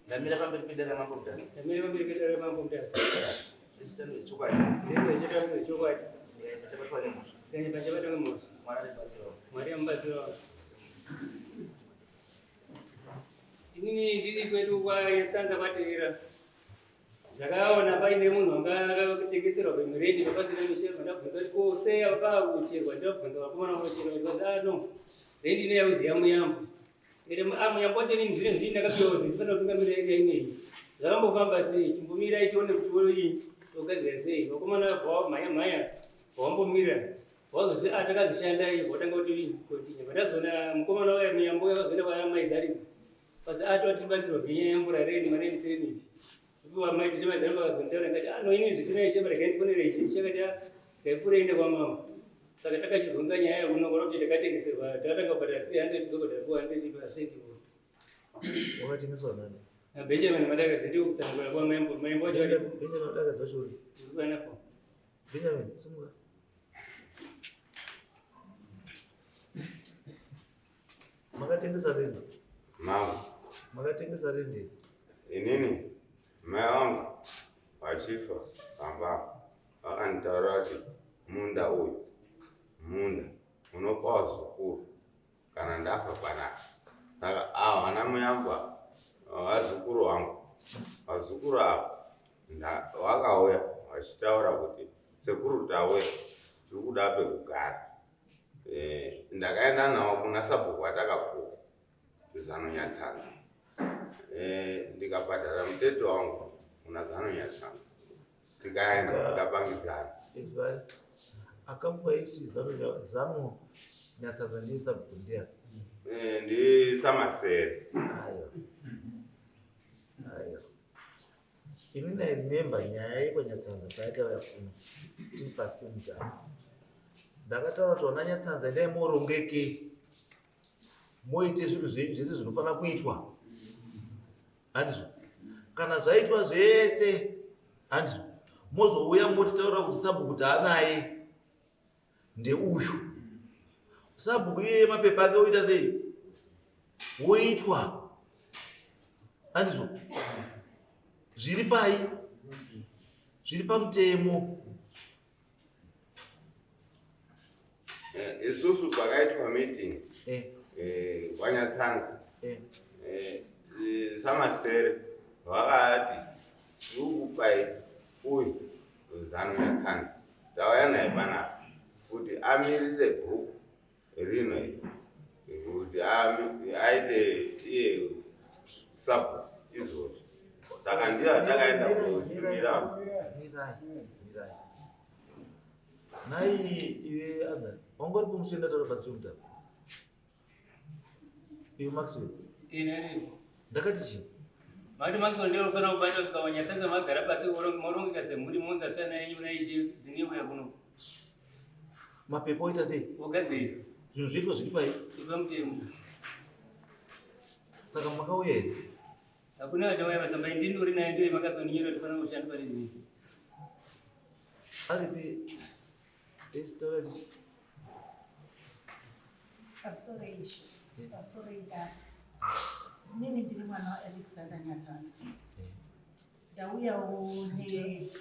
Ndamira pamberi pedare ramambo Mutasa. Ndamira pamberi pedare ramambo Mutasa. Ndichitaura chokwadi. Ndichitaura chokwadi. Ndikaisa chabatwa nemhosva. Ndikaisa chabatwa nemhosva. Mwari amubatsirawo. Mwari amubatsirawo. Inini ndiri kwedu kwaTsanza kwaTerera. Ndakaona paine munhu anga akatengeserwa pamirendi papasina mishero ndabvunza kuti ko sei apa pakucherwa ndabvunza vakomana vanochera kuti ah no rendi ine yakuziya muyambo Ere ah muyambo wacho inini zvine ndini ndakapiwa kuti ndifanira kutungamira area ineyi zvakambofamba sei chimbomirai tione kuti oyi togadzira sei vakomana vabva vamhanya mhanya vawambomira wazozi ah takazishanda iyi watanga kuti kuti ndazoona mukomana uya muyambo uya wazoenda kwa mai Zarima Basi ati watibatsirwa ngenyaya yemvura reni mareni permit. Ipo amai tete mai Zarima vakazonditaura ndikati ah no ini zvisina ishe regai ndifonere ishe. Ishe akati ah ngaipfuure iende kwamama. Saka takachizonza nyaya yekuno kuti takatengeserwa takatanga kubhadhara 300 tozobhadhara 400 pasenti. Wakatengeswa nani? Na Benjamin Madakadzi ndiko kutsanangura kwa Maimbo. Maimbo wacho ari Benjamin Madakadzi wacho uri. Uri panapo. Benjamin, simuka. Makatengesa rendi? Mama. Makatengesa rendi? Inini mai vangu vachifa pamba vakanditaura kuti munda uyu munda unopa vazukuru kana ndafa panapa saka ava vana muyambwa vazukuru vangu vazukuru ava vakauya vachitaura kuti sekuru tauya tiri kuda pekugara Eh, ndakaenda nawo kuna sabhuku watakapuwa zano nyatsanza eh, ndikabhadhara muteto wangu kuna zano nyatsanza tikaenda tikapangidzana akamupa iti zano zano nyatsanza ndiye sabhuku ndiya eh, ndi samasere ayo ayo Inini I remember nyaya yekwanyatsanza payakauya kuno tiri pasi pemutano ndakataura kuti vana nyatsanza endai morongeke moite zvinhu zvenyu zvese zvinofanira kuitwa handizvo kana zvaitwa zvese handizvo mozouya motitaura kuti sabhuku taanaye ndeuyu sabhuku iyeye mapepa ake oita sei woitwa handizvo zviri pai zviri pamutemo eh, isusu pakaitwa meeting eh. Eh, kwanyatsanza samasere vakati tikukupai uyu zanu nyatsanza tauya naye panapa kuti amirire bhuku rino iri kuti aite iye sabhuku izvozvo saka ndiyo atakaenda kushumira nhai iwe adha wanga uripo musi wendataura pasi pemutaro Iwe Maxwell. Ini aripo. Ndakati chii? Mati Maxwell ndiye unofanira kubata kusvika wanyatsanza magara pasi morongeka semhuri monza tsvana yenyu naishe dzineuya kuno. Mapepa oita sei? Wogadzirisa. Zvinhu zvoitwa zviri pai? Zviri pamutemo. Saka makauya here? Hakuna atauya masamba ndini uri naye ndiye makazondinyora kuti fanira kushanda pane zvinhu. Aripi? Pamusoro ishe, pamusoro idare. Inini ndiri mwana waAlexander Nyatsanza. Ndauyawo ndini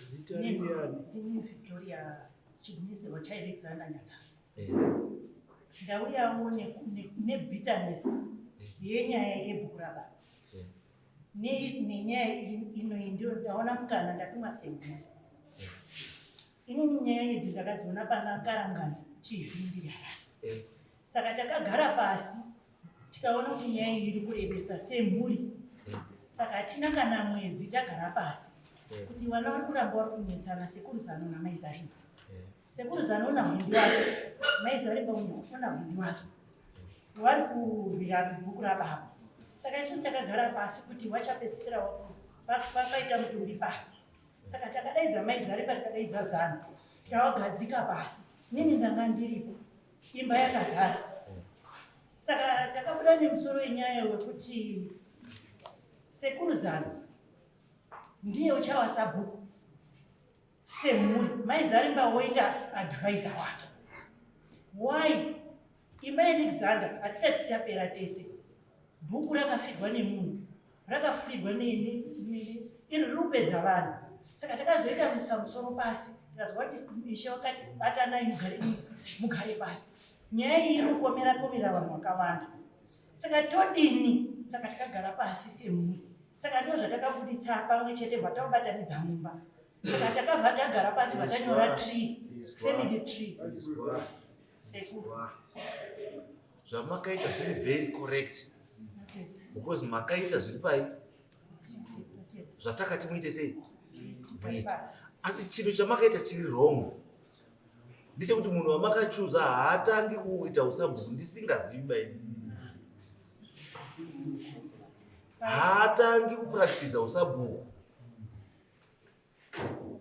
Victoria chigwinyisirwa chaAlexander Nyatsanza. Ndauyawo nebitterness yenyaya yebhuku rababa. Nenyaya inoyi ndiyo ndaona mukana ndatumwa semhuri. Inini nyaya idzi ndakadziona pana Karanganda TV ndiri Harare. Eh. Saka takagara pasi tikaona kuti nyaya iyi iri kurebesa semhuri. Eh. Saka hatina kana mwedzi tagara pasi eh. kuti vana vari kuramba vari kunetsana sekuru Zano namai Zarimba. Sekuru Zano una hwindi wake, mai Zarimba una hwindi wake. Vari kurwirana bhuku rababa. Saka isusu takagara pasi kuti vachapedzisira vapaita mutumbi pasi. Saka takadaidza mai Zarimba tikadaidza Zano tikavagadzika pasi. Nini ndanga ndiripo, imba yakazara. Saka takabuda nemusoro wenyaya wekuti sekuru Zano ndiye uchawa sabhuku semhuri, mai Zarimba woita advisor wake. Why? Imba yeAlexander hatisati tapera tese, bhuku rakafirwa nemunhu. Rakafirwa neni iro riri kupedza vanhu. Saka takazoita kuisa musoro pasi tikazwa kuti ishe wakati batanai mugare mugare pasi. Nyaya iyi iri kupomera pomera vanhu vakawanda. Saka todini? Saka takagara pasi semhuri. Saka ndizvo zvatakabuditsa pamwe chete bva tabatanidza mumba. Saka takabva tagara pasi bva tanyora tree, family tree. Sekuru. Zvamakaita zviri very correct because makaita zviri pai zvatakati muite sei muite. Asi chinhu chamakaita chiri wrong ndechekuti munhu wamakachuza haatangi kuita usabhuku ndisingazivi baini haatangi kupractiza usabhuku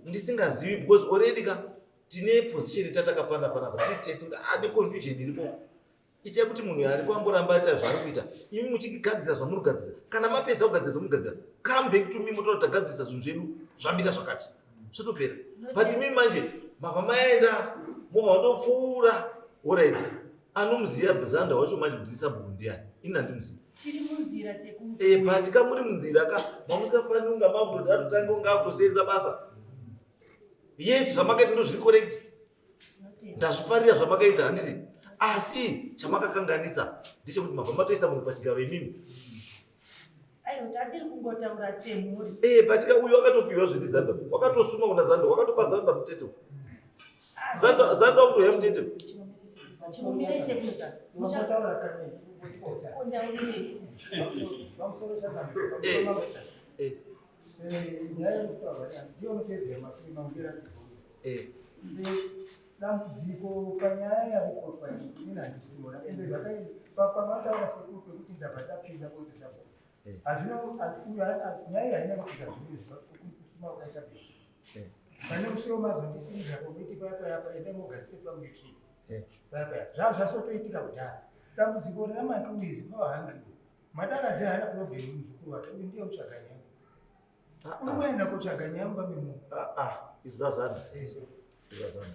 ndisingazivi because already ka tine position tatakapanda panapa tiri tese kuti ah neconfusion iripo itai kuti munhu aripo amboramba aita zvaari kuita imi muchigadzira zvamuri kugadzira kana mapedza kugadzira zvamuri kugadzira come back to me motaura tagadzirisa zvinhu zvedu zvamira zvakati zvatopera but imi manje mabva maenda mobva matopfuura orit anomuziva zanda wacho manje kuti ndisabhuku ndiani ini handimuzivi tiri munzira sekuru eh, but ka muri munzira ka mamusikafaniri kunga makutoti atotanga kunga akutosenza basa yes zvamakaita ndozviri correct ndazvifarira zvamakaita handiti asi chamakakanganisa ndechekuti mabva matoisa munhu pachigaro imimi aiwa tatiri kungotaura semhuri eh but ka uyu wakatopiwa zvedi zanda wakatosuma kuna zanda wakatopa zanda muteto zanda zanda wakutoya muteto chimumire sekuza eh eh eh Dambudziko panyaya yaripotwa iyi inini handisi kuiona ende pamataura sekuru pekuti ndabva ndapinda kuita sabhuku eh. hazvina nyaya iyi haina kuita zvinhu kusuma kwakaita beti eh. pane musoro mazondisimudza komiti paya paya pa enda mogadzise family tree eh. paya paya zvaa zvasotoitika kudhara dambudziko rina makiwizi pavahangi madakadzi haana problem muzukuru wake uyu ndiye kutsvaga nyaya Ah, uri ah. kuenda kotsvaga nyaya mumba memunhu Ah, ah, izwa zana izwa zana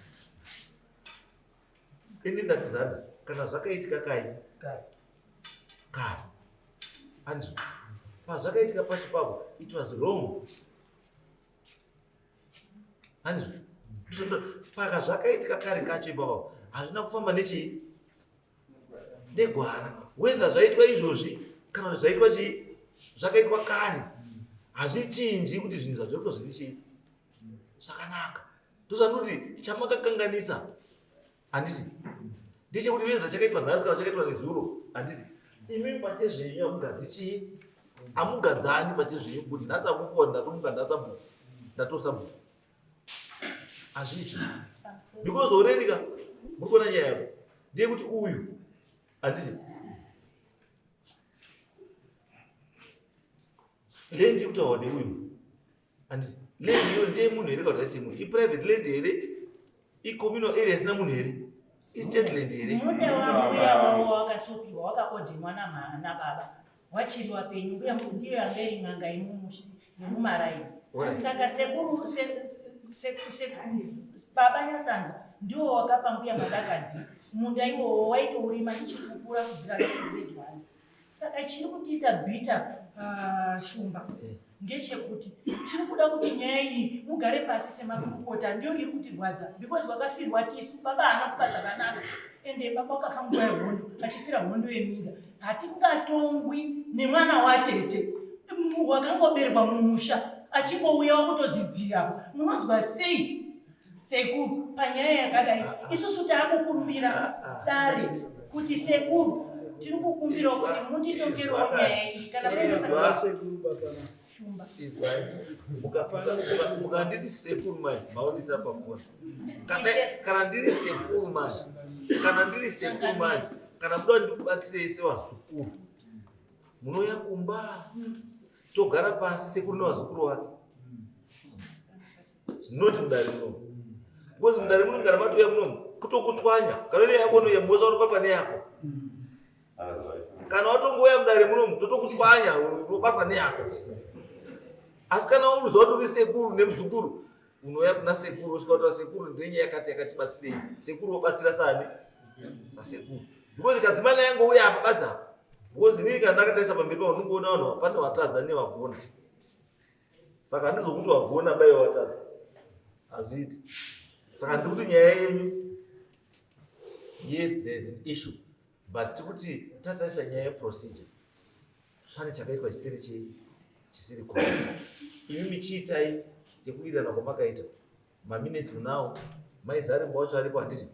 ini ndati zana kana zvakaitika kai Kare. kare andizvo pazvakaitika pacho papo it was wrong andizvo paka zvakaitika kare kacho ipapo hazvina kufamba nechii negwara whether zvaitwa izvozvi kana kuti zvaitwa chii zvakaitwa kare hazvichinji kuti zvinhu zvazvaitwa zviri chii zvakanaka ndozvanoti chamakakanganisa handiti ndechekuti whether chakaitwa nhasi kana chakaitwa nezuro handiti imi pachezvenyu hamugadzi chii hamugadzani pachezvenyu kuti nhasi amukuwa ndatomuka ndasabhuku ndatosabhuku hazviiti because already ka muri kuona nyaya yako ndeyekuti uyu handiti land kutaurwa neuyu handiti land iyo ndeyemunhu here kana kuti haisi yemunhu iprivate land here icommunal area isina munhu here istate land here munda wambuya wavo wakasopiwa wakaodhenwa nababa wachiri wapenyu mbuya ndiyo yanga iri n'anga yemumaraini saka sekuru baba nyatsanza ndiwo wakapa mbuya madakadzi munda iwowo waitourima ndichikukura kubvira grade one saka chiri kutiita bhita ah, shumba eh. Ngechekuti tiri kuda kuti nyaya iyi mugare pasi semakurukota, ndiyo iri kutirwadza because vakafirwa tisu. Baba haana kupa zvakanaka ende baba wakafa nguva yehondo achifira hondo yeminda. Hatingatongwi nemwana watete wakangoberekwa mumusha achingouya wakutozidzirapo. Munonzwa sei sekuru panyaya yakadai? Isusu taakukumbira dare kuti sekuru tiri kukumbirawo kuti mutitongerewo nyaya iyi kana shumba mukanditi sekuru mai maondisa pakona kana ndiri sekuru manje kana ndiri sekuru manje kana muda ndikubatsirei sevazukuru munouya kumba togara pasi sekuru nevazukuru vake not mudare munomu because mudare munomu kana matouya munomu kutokutswanya kana ine yako noya mboza unobatwa neyako kana watongouya mudare munomu totokutswanya unobatwa neyako asi kana uruziva kuti uri sekuru nemuzukuru unouya kuna sekuru osvika kutaura sekuru ndine nyaya yakati yakatibatsirei sekuru wobatsira sani sasekuru because kadzimai nayangouya apa badza apa. Because inini kana ndakatarisa pamberi pavo ndingoona vanhu pane watadza nevagona. Saka handizokuti wagona bai watadza. Hazviiti. Saka ndiri kuti nyaya yenyu yes there is an issue but tikuti tatarisa nyaya yeprocedure pane chakaitwa chisiri chei chisiri correct. Imi michiitai sekuwirirana kwamakaita maminutes munawo mai Zarimba wacho aripo handiti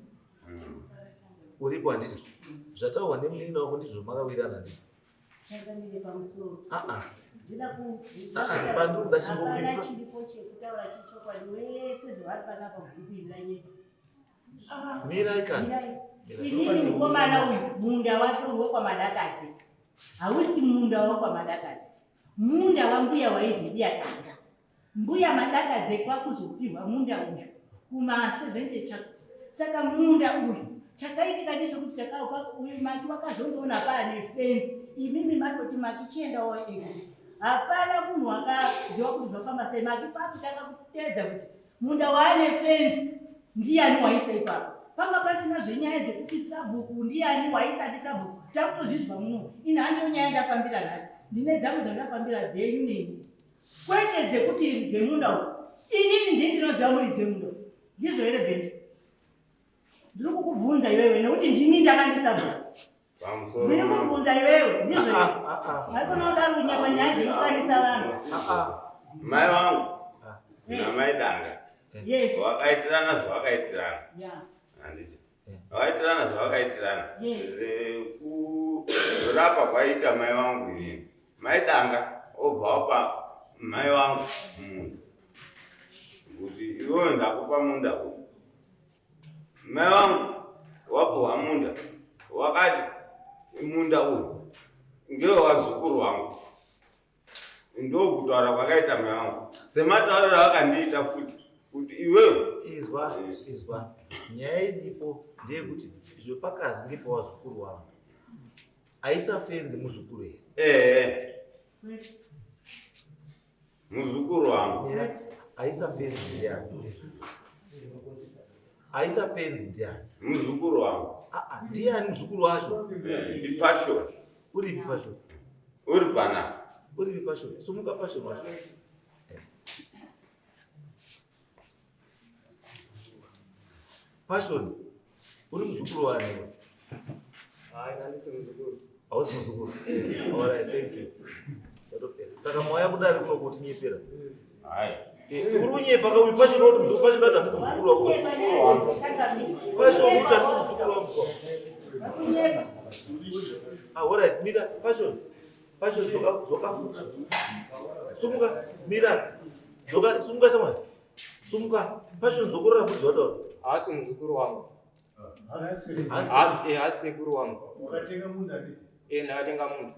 uripo handiti zvataurwa nemunin'ina wako ndizvo makawirana handiti Changamire pamusoro. Ah, ah. Ndida ku Ah, ah, pandiri kuda Hapana chingopindura. chiripo chekutaura chichokwadi wese zvavari panapa muri nyika. Mirai kani. Mirai. Mirai. Inini mukomana uyu munda wake uri wekwaMadakadzi. Hausi munda wekwaMadakadzi. Munda wambuya waizobiya danga. Mbuya Madakadze kwakuzopihwa munda uyu kuma 70 chapter. Saka munda uyu chakaitika ndechekuti chakaupa uyu Maki wakazondoona paane fenzi. Imimi matoti Maki chiendawo ega. Hapana munhu akaziva kuti zvafamba sei. Maki pakutanga kuteedza kuti munda waane fenzi ndiyani waisa ipapo. Panga pasina zvenyaya dzekuti sabhuku ndiyani waisa ndi sabhuku. Takutozvizwa muno. Ini handiyo nyaya ndafambira nhasi. Ndine dzangu dzandafambira dzenyu neni. Kwete dzekuti dzemunda uyu. Inini ndini ndinoziva muri dzemunda uyu. Ndizvo here Bhendi? Ndiri kukubvunza iwewe nekuti ndini ndakandisabhuku. Pamusoro Ndiri mambo. kukubvunza iwewe ndizvo here? Ah, ah, ah. Haikona kudaro kunyepa nyaya dzekukanisa vanhu. Ah, ah. Mai vangu Ah. namai Danga Yes. vakaitirana zvavakaitirana. Yeah. Handiti. Eh. Vakaitirana zvavakaitirana. Yes. Sekurapa kwaita mai vangu inini. Mai Danga obva wapa mai vangu munda. Kuti iwewe ndakupa munda uyu. Mai vangu wapuhwa munda wakati munda uyu ngewevazukuru vangu. Ndokutaura kwakaita mai vangu. Sematauriro akandiita futi kuti iwewe Izwa, izwa. Nyaya iripo ndeyekuti izvo pakazi ngepawazukuru wangu. Aisa fenzi muzukuru here? ehe muzukuru wangu. Mira, aisa fenzi ndiani? Aisa fenzi ndiani? Muzukuru wangu. Ah, ah, ndiani muzukuru wacho? Ndi Passion. Uripi Passion? Uri panapa. Uripi Passion? Sumuka Passion wacho. Passion, uri muzukuru wani iwe? Hayi, handisi muzukuru. Hausi muzukuru? Alright, thank you. Zvatopera. Saka mauya kudare kuno kutinyepera. Hayi. Uri kunyepa ka uyu Passion woti muzukuru Passion wati handisi muzukuru wako. Kunyepa nyaya dzechangamire. Passion kuti handisi muzukuru wangu. Vakunyepa. Ah, alright, mira, Passion. Passion dzoka dzoka futi. Sumuka, mira. Dzoka sumuka shamwari. Sumuka. Passion dzokorora futi zvataura. Haasi muzukuru wangu. Asi Haasi sekuru wangu. Wakatenga munda handiti? Ndakatenga munda.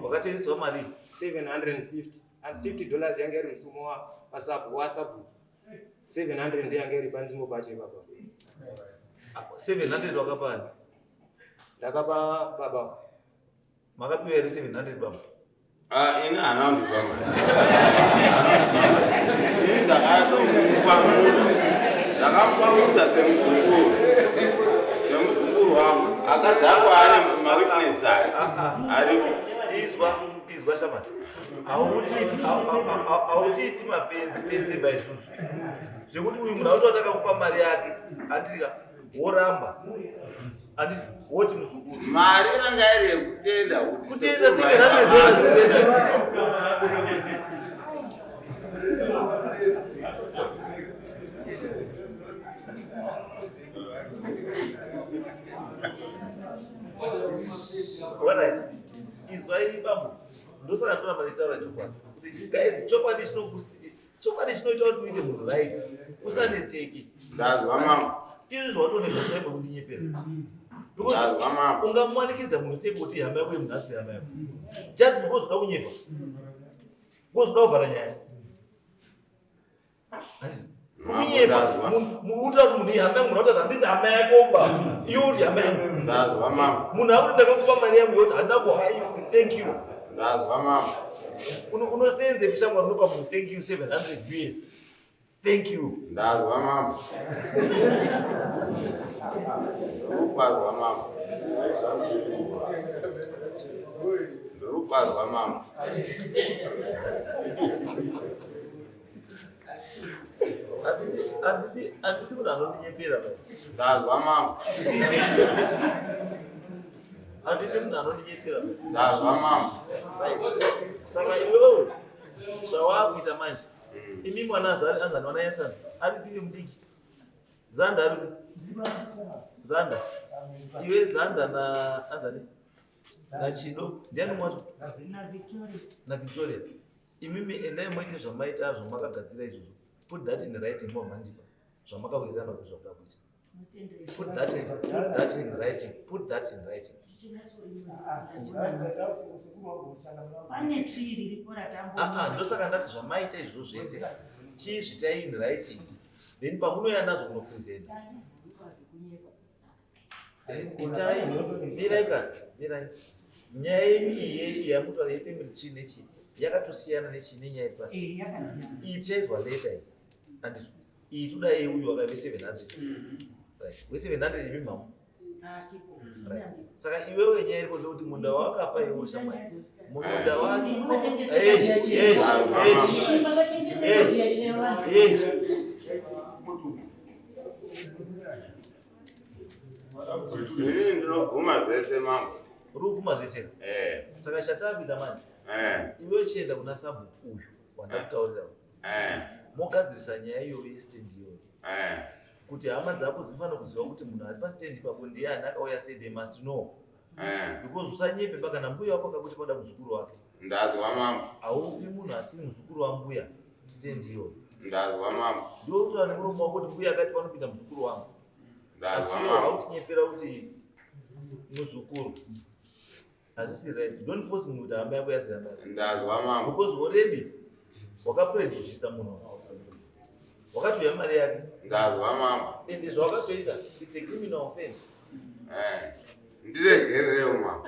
wakatengeswa mari. 750 and 50 dollars yange iri musumo wasabhuku. 700 ndiyo yange iri panzvimbo pacho ipapo. Ah, 700 wakapani. Ndakapa baba. Makapiwa here 700 baba? Ah, ini hana kundipa mari. Ini ndakatomupa munda. Ndakamupa munda semuzukuru. Semuzukuru wangu. Akadzi ako ane mawitness aya. Aripo. Izwa, izwa shamwari. Hautiiti mapenzi tese ba isusu. Zvekuti uyu munhu auti watakakupa mari yake, handitika woramba. Handisi woti muzukuru. Mari yanga iri yekutenda kuti Kutenda sekuru 700 dollars kutenda. Alright. Izwai bambo. Ndosaka ndoramba ndichitaura chokwadi. Kuti guys, chokwadi chinokusi chokwadi chinoita kuti uite munhu right. Usanetseke. Ndazwa mambo. Izvi zvawatooneka chaiko kundinyepera. Because Ndazwa mambo. ungamuwanikidza munhu sei kuti hama yako yemunhu asiri hama yako. Just because uda kunyepa. Because uda kuvhara nyaya. Handisi. Mambo, Kunyepa. ndazwa. Utaura kuti munhu ihama yangu, munhu akuti handisi hama yako ba. Iwe uti hama yangu. Ndazwa mambo. Munhu akuti ndakakupa mari yangu yoti handina kuhai thank you. Ndazwa mambo. Unosenze shamwari unopa munhu thank you 700 US. Thank you. Ndazwa mambo. Ndazwa mambo. Ndiri kupazwa mambo. Handidi munhu anondinyepera bai. Ndazwa mambo. Handidi munhu anondinyepera bai. Ndazwa mambo. Saka iwewe zvawaakuita manje, imi mwana azari azani wana yasanza ari pivi mudiki Zanda ari kupi? Zanda iwe Zanda na anzani naChido ndiani mwacho naVictoria. NaVictoria, imimi endai moite zvamaita zvamakagadzira izvozvo. Put that in writing, momandipa zvamakawirirana kuti zvakuda kuita. Put that in writing, put that in writing. Pane tree riripo ratambo. Aa, ndosaka ndati zvamaita izvozvo zvese chizvitai in writing, then pamunoya nazvo kunopresenta, itai. Mirai kati, mirai. Nyaya yenyu iyi yamutaura yefamily tree nechii yakatosiyana nechii nenyaya iri pasi. Yakasiyana. Iyi tichaizwa later iyi, andizvo? Iyi toda uyu wakaive 700, right? We700 imi mamu. Atipo. Right, saka iwewe nyaya iripo ndekuti munda wakapa iwe shamwari, munda wacho. Yes, yes. Inini ndinobvuma zvese mambo. Uri kubvuma zvese? Eh. Saka chatakuita manje, iwe chienda kuna sabhuku uyu wandakutaurira, mogadzirisa nyaya iyoyo yestendi iyoyo, kuti hama dzako dzinofanira kuziva kuti munhu ari pastendi ipapo ndiani, akauya sei. They must know, because usanyepe pa kana mbuya wako akakuti pada muzukuru wake. Ndazwa mambo. Haupi munhu asiri muzukuru wambuya stendi iyoyo. Ndazwa mambo. Ndiwe kutaura nemuromo wako kuti mbuya akati panopinda muzukuru wangu, asi Ndazwa iwe mambo. hautinyepera kuti muzukuru. Hazvisi right. Don't force munhu kuti hama yako yasiri hama yako. Ndazwa mambo. Because already wakaprejudisa munhu, wakatoya mari yake. Ndazwa mambo. Ende zvawakatoita, it's a criminal offense. Eh. Ndiregererewo mambo.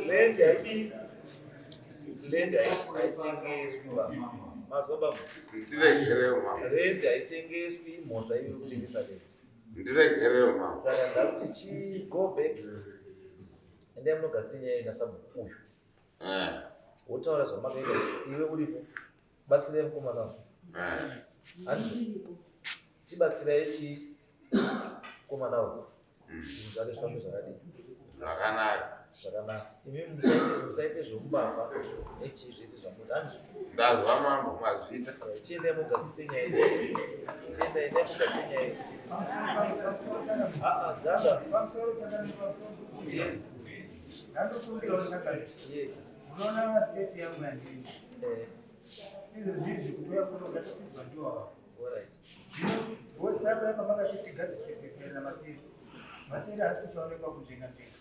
Land haidi, land haitengeswi baba, mazwa baba? Ndiregerewo mambo. Land haitengeswi, mhosva iyo kutengesa land. Ndiregerewo mambo. Saka ndakuti chi go back, endai munogadzira nyaya nasabhuku uyu, wotaura zvamakaita. Iwe uripo, batsirai mukomana wangu. Handiti tibatsirai chi mukomana wangu, zvinhu zvake zvifambe zvakadii? Zvakanaka. Zvakanaka. Imi musaite zvemumbavha nechii zvese zvamuti, handizvo? Ndazwa mambo, mazvita. Chiendai mugadzise nyaya iyi. Chiendai, endai mugadzise nyaya iyi. Aa, dzanda. Pamusoro chakanaka. Yes. Ndandokumbirawo chakanaka. Yes. Unoona state yangu yandiri, izvo zviri zvekutoya kuno ndatopinzwa ndiwawa. Alright. Zvino paya pamakati tigadzise kuenda maseri, maseri haasi kuchaonekwa kunzvenga nzvenga.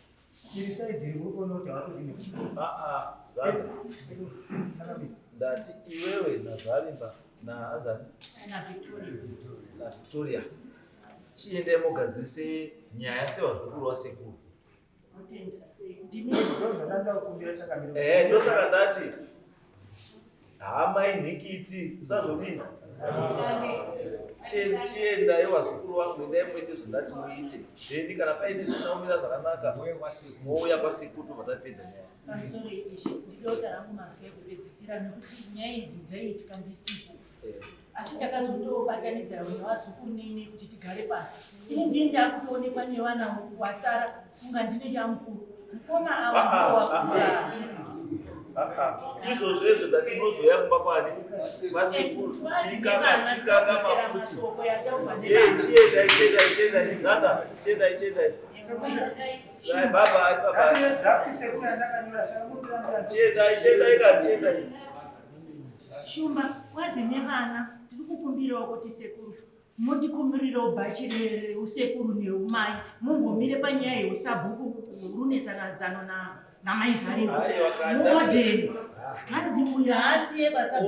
Iri side iri muri kuona kuti havatorini. Aa, zanda. Chakamira. Ndati iwewe naZarimba naanzani? NaVictoria. NaVictoria, chiendai mugadzise nyaya sevazukuru vasekuru. Otenda ndimi. Ndo zvandanda kukumbira chakamira. Ehe, ndosaka ndati hama inhikiti, usazodii. Chiendai vazukuru vangu, endai muite zvandati muite, then kana paine zvisina kumira zvakanaka mouya kwasekuru, tobva tapedza nyaya. Pamusoro ishe, ndinoda rangu mazwi ekupedzisira nekuti nyaya idzi dzaiitika ndisipo, asi takazotobatanidza nevazukuru neine kuti tigare pasi. Ini ndini ndakutoonekwa nevana wasara kunga ndine chamukuru, mukoma ava Ah, ah, ndowakura. Ah, ah. Izvozvo izvo ndati munozoya kumba kwani? Kwasekuru. Chikaka chikaka mafuti. Masoko yataurwa Ye, nevana. chiendai, chiendai, chiendai zanda, chiendai, chiendai. Bye bye bye. Draft sekuru yandakanyora, saka mutirambira. Chiendai, chiendai kani, chiendai. Shumba, kwazi nevana tiri kukumbirawo kuti sekuru mutikumbirirawo bhachi reusekuru neumai, mumbomire panyaya yeusabhuku runetsana zano namai Zarimba. Aiwa, Muodheni hanzi uyu haasiye basa.